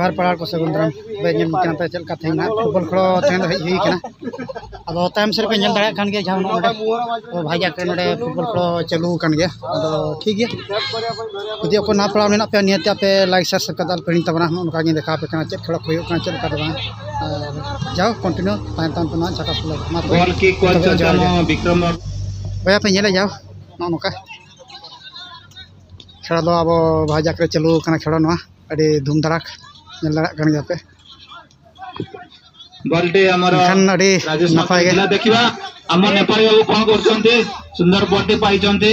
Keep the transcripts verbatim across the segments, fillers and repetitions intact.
ᱟᱨ ᱯᱟᱲᱦᱟᱣ ᱠᱚ ᱥᱟᱹᱜᱩᱱ ᱫᱟᱨᱟᱢ᱾ ᱛᱚᱵᱮ ᱧᱮᱞ ᱠᱟᱱᱟ ᱯᱮ ᱪᱮᱫ ᱞᱮᱠᱟ ᱛᱮᱦᱮᱧ ᱱᱟᱦᱟᱜ ᱯᱷᱩᱴᱵᱚᱞ ᱠᱷᱮᱞᱳ ᱛᱮᱦᱮᱧ ᱫᱚ ᱦᱮᱡ ᱦᱩᱭ ᱠᱟᱱᱟ᱾ ᱟᱫᱚ ᱛᱟᱭᱚᱢ ᱥᱮᱫ ᱨᱮᱯᱮ ᱧᱮᱞ ᱫᱟᱲᱮᱭᱟᱜ ᱠᱟᱱ ᱜᱮᱭᱟ, ᱡᱟᱦᱟᱸ ᱱᱚᱜᱼᱚ ᱱᱚᱰᱮ ᱵᱷᱟᱡᱟ ᱠᱚᱨᱮ ᱱᱚᱰᱮ ᱯᱷᱩᱴᱵᱚᱞ ᱠᱷᱮᱞᱳ ᱪᱟᱹᱞᱩ ᱟᱠᱟᱱ ᱜᱮᱭᱟ᱾ ᱟᱫᱚ ᱴᱷᱤᱠ ᱜᱮᱭᱟ, ᱡᱩᱫᱤ ᱚᱠᱚᱭ ᱱᱟᱣᱟ ᱯᱮᱲᱟ ᱢᱮᱱᱟᱜ ᱯᱮᱭᱟ, ᱱᱤᱭᱟᱹᱛᱮ ᱟᱯᱮ ᱞᱟᱭᱤᱠ ᱥᱮᱭᱟᱨ ᱥᱟᱵᱥᱠᱨᱟᱭᱤᱵ ᱟᱞᱚ ᱯᱮ ᱦᱤᱲᱤᱧ ᱛᱟᱵᱚᱱᱟ᱾ ᱱᱚᱜᱼᱚ ᱱᱚᱝᱠᱟ ᱜᱤᱧ ᱫᱮᱠᱷᱟᱣ ᱟᱯᱮ ᱠᱟᱱᱟ ᱪᱮᱫ ᱠᱷᱮᱞᱳ ᱠᱚ ᱦᱩᱭᱩᱜ ᱠᱟᱱᱟ, ᱪᱮᱫ ᱞᱮᱠᱟ ᱫᱚ ᱵᱟᱝ᱾ ᱟᱨ ᱡᱟᱭᱦᱳᱠ, ᱠᱚᱱᱴᱤᱱᱤᱭᱩ ᱛᱟᱦᱮᱱ ᱛᱟᱵᱚᱱᱟ ᱡᱷᱟᱠᱟ ᱯᱷᱩᱞᱟᱹ᱾ ᱢᱟ ᱛᱚᱵᱮ, ᱵᱚᱞ ᱠᱤᱠ ᱠᱚ ᱛᱚᱵᱮ ᱪᱟᱞ ᱡᱚᱦᱟᱨ ᱠᱟᱱᱟ ᱜᱮ᱾ ᱵᱤᱠᱨᱚᱢ ᱵᱟᱵᱩ᱾ ᱵᱚᱭᱦᱟ ᱯᱮ ᱧᱮᱞᱮᱫ ᱡᱟᱣ ᱱᱚᱜᱼᱚ ᱱᱚᱝᱠᱟ ᱠᱷᱮᱞᱟ ᱫᱚ ᱟᱵᱚ ᱵᱷᱟᱡᱟᱠ ᱨᱮ ᱪᱟᱹᱞᱩ ᱟᱠᱟᱱᱟ ᱠᱷᱮᱞᱟ ᱱᱚᱣᱟ᱾ ᱟᱹᱰᱤ ᱫᱷᱩᱢ ᱫᱷᱟᱲᱟᱠ ᱧᱮᱞ ᱫᱟᱲᱮᱭᱟᱜ ᱠᱟᱱ ᱜᱮᱭᱟ ᱯᱮ᱾ ବଲଟି ଆମର ଏଖାନ ଆଡ଼େ ରାଜେଶ ନପାଏ। ମାର୍ଶାଲ ଥିଲା। ଦେଖିବା, ଆମ ନେପାଳୀ ବାବୁ କ'ଣ କରୁଛନ୍ତି। ସୁନ୍ଦର ବଲଟି ପାଇଛନ୍ତି।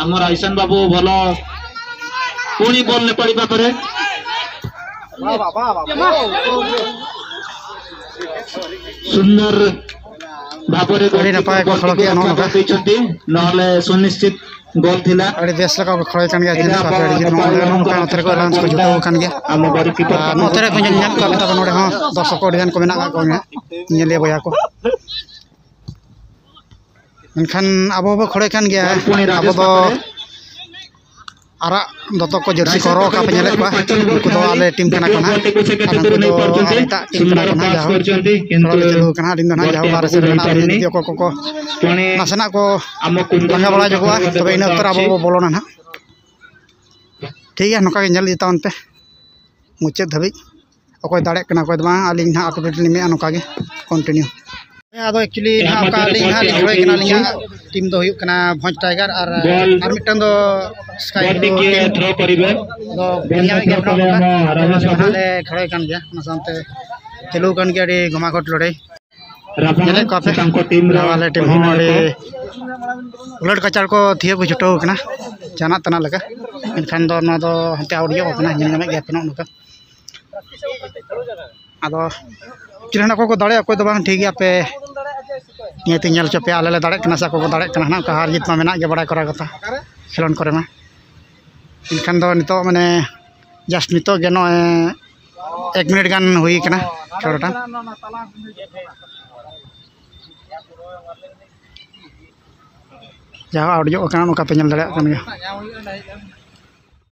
ଆମ ରାଇସନ ବାବୁ ଭଲ, ପୁଣି ବଲ ନେପାଳୀ ପାଖରେ। ସୁନ୍ଦର ଭାବରେ ଆଡ଼େ ନପାଏ ଗୋଲକିପର ବଲଟିକୁ ରକ୍ଷା କରିଦେଇଛନ୍ତି, ନହେଲେ ସୁନିଶ୍ଚିତ ଗୋଲ ଥିଲା। ᱟᱹᱰᱤ ᱱᱟᱯᱟᱭ ᱠᱚ ᱠᱷᱮᱞᱳ ᱠᱮᱜᱼᱟ ᱱᱚᱜᱼᱚ ᱱᱚᱝᱠᱟ। ᱟᱹᱰᱤ ᱵᱮᱥ ᱞᱮᱠᱟ ᱠᱚ ᱠᱷᱮᱞᱳᱭ ᱠᱟᱱ ᱜᱮᱭᱟ, ᱡᱤᱱᱤᱥ ᱟᱯᱮ ᱟᱹᱰᱤ ᱡᱩᱛ ᱢᱚᱱᱮ ᱱᱚᱜᱼᱚ ᱱᱚᱝᱠᱟ ᱱᱚᱛᱮ ᱨᱮᱠᱚ ᱮᱞᱟᱣᱩᱱᱥ ᱠᱚ ᱡᱩᱴᱟᱹᱣ ᱟᱠᱟᱱ ᱜᱮᱭᱟ᱾ ᱟᱨ ᱱᱚᱛᱮ ᱨᱮ ᱠᱚ ᱧᱮᱞ ᱧᱟᱢ ᱠᱚᱣᱟ ᱛᱟᱵᱚᱱ ᱱᱚᱰᱮ ᱦᱚᱸ ᱫᱚᱨᱥᱚᱠ ᱠᱚ ᱟᱹᱰᱤ ᱜᱟᱱ ᱠᱚ ᱢᱮᱱᱟᱜ ᱟᱠᱟᱫ ᱠᱚᱣᱟ ᱧᱮᱞᱤᱭᱟᱹ ᱵᱚᱭᱦᱟ ᱠᱚ᱾ ᱢᱮᱱᱠᱷᱟᱱ ᱟᱵᱚ ᱦᱚᱸᱵᱚ ᱠᱷᱮᱞᱳᱭ ᱠᱟᱱ ᱜᱮᱭᱟ᱾ ᱟᱵᱚ ᱫᱚ ᱟᱨᱟᱜ ᱫᱚᱛᱚ ᱠᱚ ᱡᱟᱹᱨᱥᱤ ᱠᱚ ᱦᱚᱨᱚᱜ ᱟᱠᱟᱫ ᱯᱮ ᱧᱮᱞᱮᱫ ᱠᱚᱣᱟ, ᱩᱱᱠᱩ ᱫᱚ ᱟᱞᱮ ᱴᱤᱢ ᱠᱟᱱᱟ ᱠᱚ ᱱᱟᱦᱟᱜ᱾ ᱟᱨ ᱩᱱᱠᱩ ᱫᱚ ᱟᱨ ᱮᱴᱟᱜ ᱴᱤᱢ ᱠᱟᱱᱟ ᱠᱚ ᱱᱟᱦᱟᱜ᱾ ᱡᱟᱦᱳ ᱠᱷᱮᱞᱳᱰ ᱞᱮ ᱪᱟᱹᱞᱩ ᱟᱠᱟᱱᱟ, ᱟᱹᱞᱤᱧ ᱫᱚ ᱱᱟᱦᱟᱜ ᱡᱟᱦᱳ ᱵᱟᱨᱦᱮ ᱥᱮᱫ ᱨᱮ ᱢᱮᱱᱟᱜ ᱞᱤᱧᱟ᱾ ᱡᱩᱫᱤ ᱚᱠᱚᱭ ᱠᱚᱠᱚ ᱱᱟᱥᱮᱱᱟᱜ ᱠᱚ ᱞᱟᱸᱜᱟ ᱵᱟᱲᱟ ᱧᱚᱜᱚᱜᱼᱟ, ᱛᱚᱵᱮ ᱤᱱᱟᱹ ᱚᱠᱛᱚ ᱨᱮ ᱟᱵᱚ ᱵᱚ ᱵᱚᱞᱚᱱᱟ ᱱᱟᱦᱟᱜ᱾ ᱴᱷᱤᱠ ᱜᱮᱭᱟ, ᱱᱚᱝᱠᱟ ᱜᱮ ᱧᱮᱞ ᱤᱫᱤ ᱛᱟᱵᱚᱱ ᱯᱮ ᱢᱩᱪᱟᱹᱫ ᱫᱷᱟᱹᱵᱤᱡ᱾ ᱚᱠᱚᱭ ᱫᱟᱲᱮᱭᱟᱜ ᱠᱟᱱᱟ, ᱚᱠᱚᱭ ᱫᱚ ᱵᱟᱝ, ᱟᱹᱞᱤᱧ ᱱᱟᱦᱟᱜ ᱟᱯᱰᱮᱴ ᱞᱤᱧ ᱮᱢᱮᱜᱼᱟ ᱱᱚᱝᱠᱟ ᱜᱮ ᱠᱚᱱᱴᱤᱱᱤᱭᱩ᱾ ᱦᱮᱸ, ᱟᱫᱚ ᱮᱠᱪᱩᱭᱮᱞᱤ ᱱᱟᱦᱟᱜ ᱚᱠᱟ ᱟᱹᱞᱤᱧ ᱱᱟᱦᱟᱜ ᱞᱤᱧ ᱠᱷᱮᱞᱳᱭ ᱠᱟᱱᱟ, ᱟᱹᱞᱤᱧᱟᱜ ᱴᱤᱢ ᱫᱚ ᱦᱩᱭᱩᱜ ᱠᱟᱱᱟ ᱵᱷᱚᱸᱡᱽ ᱴᱟᱭᱜᱟᱨ ᱟᱨ ᱟᱨ ᱢᱤᱫᱴᱟᱝ ᱫᱚ ᱥᱠᱟᱭ ᱵᱞᱩ ᱴᱤᱢ᱾ ᱟᱫᱚ ᱯᱮᱭᱟ ᱜᱮ ᱢᱮᱱᱟᱜ ᱠᱚᱣᱟ, ᱟᱫᱚ ᱱᱟᱦᱟᱜ ᱞᱮ ᱠᱷᱮᱞᱳᱭ ᱠᱟᱱ ᱜᱮᱭᱟ᱾ ᱚᱱᱟ ᱥᱟᱶᱛᱮ ᱪᱟᱹᱞᱩ ᱟᱠᱟᱱ ᱜᱮᱭᱟ ᱟᱹᱰᱤ ᱜᱷᱚᱢᱟᱜᱷᱚᱴ ᱞᱟᱹᱲᱦᱟᱹᱭ᱾ ᱧᱮᱞᱮᱫ ᱠᱚᱣᱟ ᱯᱮ, ᱟᱞᱮ ᱴᱤᱢ ᱦᱚᱸ ᱟᱹᱰᱤ ᱩᱞᱟᱹᱴ ᱠᱟᱪᱟᱲ ᱠᱚ ᱛᱷᱤᱭᱟᱹ ᱠᱚ ᱪᱷᱩᱴᱟᱹᱣ ᱠᱟᱱᱟ, ᱡᱟᱦᱟᱱᱟᱜ ᱛᱟᱱᱟᱜ ᱞᱮᱠᱟ᱾ ᱢᱮᱱᱠᱷᱟᱱ ᱫᱚ ᱱᱚᱣᱟ ᱫᱚ ᱦᱟᱱᱛᱮ ᱟᱣᱩᱴ ᱧᱚᱜ ᱠᱟᱱᱟ, ᱧᱮᱞ ᱧᱟᱢᱮᱫ ᱜᱮᱭᱟ ᱯᱮ ᱱᱚᱜᱼᱚ ᱱᱚᱝᱠᱟ᱾ ᱟᱫᱚ ᱪᱮᱫ ᱦᱚᱸ ᱚᱠᱚᱭ ᱠᱚ ᱫᱟᱲᱮᱭᱟᱜᱼᱟ, ᱚᱠᱚᱭ ᱫᱚ ᱵᱟᱝ, ᱴᱷᱤᱠ ᱜᱮᱭᱟ᱾ ᱯᱮ ᱱᱤᱭᱟᱹᱛᱮ ᱧᱮᱞ ᱦᱚᱪᱚ ᱯᱮ, ᱟᱞᱮ ᱞᱮ ᱫᱟᱲᱮᱭᱟᱜ ᱠᱟᱱᱟ ᱥᱮ ᱟᱠᱚ ᱠᱚ ᱫᱟᱲᱮᱭᱟᱜ ᱠᱟᱱᱟ᱾ ᱦᱟᱱᱟ ᱚᱱᱠᱟ ᱦᱟᱨ ᱡᱤᱛ ᱢᱟ ᱢᱮᱱᱟᱜ ᱜᱮ, ᱵᱟᱲᱟᱭ ᱠᱚᱨᱟ ᱠᱟᱛᱷᱟ ᱠᱷᱮᱞᱳᱱᱰ ᱠᱚᱨᱮ ᱢᱟ᱾ ᱮᱱᱠᱷᱟᱱ ᱫᱚ ᱱᱤᱛᱚᱜ ᱢᱟᱱᱮ ᱡᱟᱥᱴ ᱱᱤᱛᱚᱜ ᱜᱮ ᱱᱚᱜᱼᱚᱭ ᱮᱠ ᱢᱤᱱᱤᱴ ᱜᱟᱱ ᱦᱩᱭ ᱠᱟᱱᱟ ᱠᱷᱮᱞᱳᱰ ᱴᱟᱜ᱾ ᱡᱟᱦᱟᱸ ᱟᱣᱩᱴ ᱧᱚᱜ ᱠᱟᱱᱟ, ᱱᱚᱝᱠᱟ ᱯᱮ ᱧᱮᱞ ᱫᱟᱲᱮᱭᱟᱜ ᱠᱟᱱ ᱜᱮᱭᱟ᱾